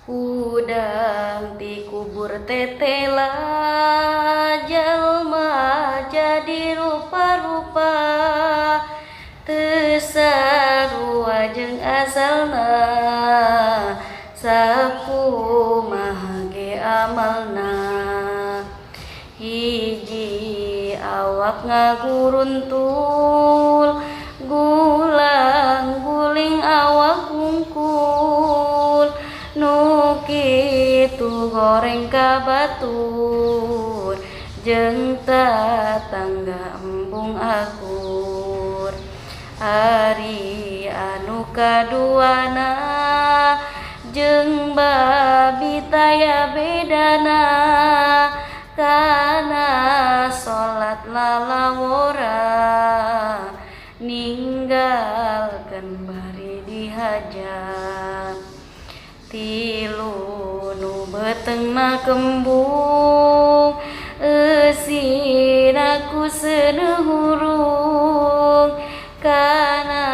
Hudang ti kubur tetela, jalma jadi rupa-rupa, teu sarua jeung asalna, sakumaha ge amalna. Hiji awak ngaguruntul, gulang guling awak hungkul, nu kitu goreng ka batur jeung tatangga embung akur. Ari anu kaduana jeung babi taya bedana, kana salat lalawora, ninggalkeun bari dihaja. Tilu nu beuteungna kembung, eusina ku seuneu hurung, kana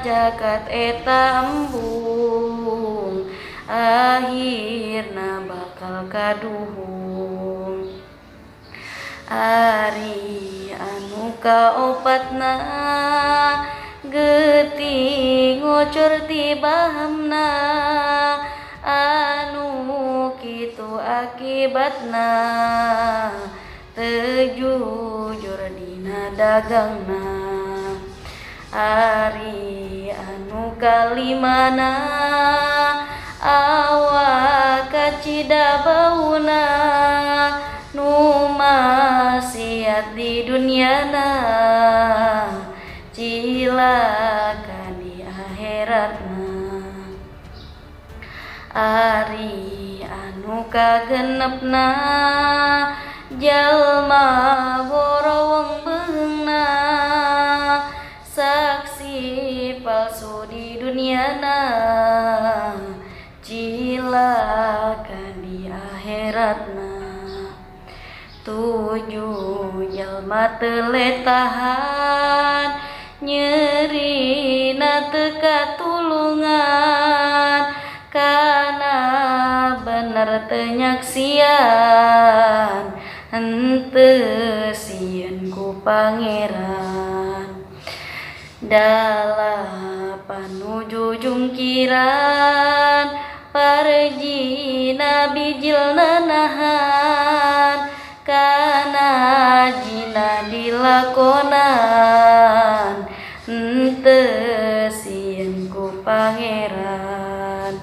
jagat eta embung, akhirna bakal kaduhung. Ari anu kaopatna, getih ngocor ti bahamna, anu kitu akibatna, teu jujur dina dagangna. Ari anu kalimana, awak kacida bauna, nu maksiat di dunyana, cilaka di akhiratna. Ari anu kagenepna, jalma borowong beungna, saksi palsu di dunyana, cilaka di akhiratna. Tujuh jalma teu letahan, nyerina teu katulungan, kana bener teu nyaksian, henteu sieun ku Pangeran. Dalapan nu jujungkiran, parjina bijilna nahan, kana jina dilakonan, henteu sieun ku Pangeran.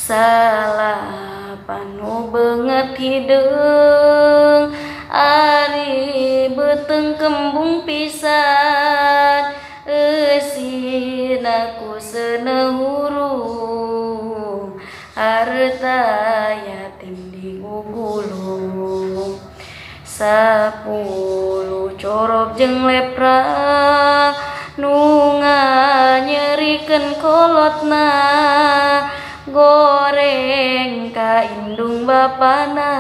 Salapan nu beungeut hideung, ari beuteung kembung pisan, eusina ku seuneu hurung, harta yatim digugulung. 10 corob jeung lepra, nu nganyerikeun kolotna, goreng ka indung bapana,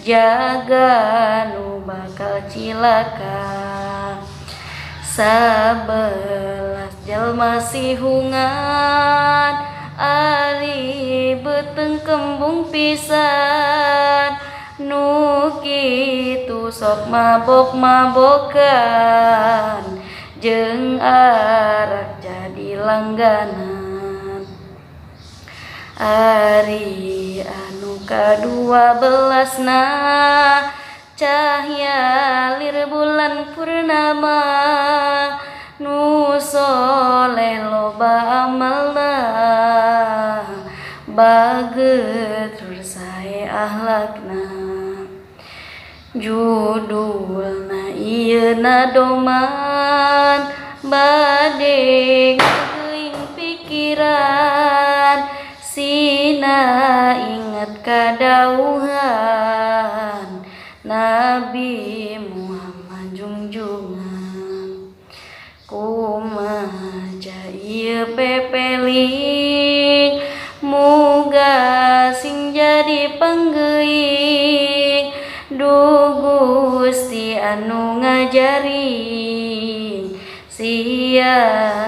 jaga nu bakal cilaka. 11 jalma sihungan, ari beuteung kembung pisan, nu kitu sok mabok-mabokan, jeung arak jadi langganan. Ari anu 12-na, cahya lir bulan purnama, nu soleh loba amalna, bager tur sae akhlakna. Judulna ieu nadoman, bade ngageuing pikiran, sina inget kadauhan Nabi Muhammad jungjungan. Kumaha ieu pepeling, muga sing jadi panggeuing, duh Gusti anu ngajari, sia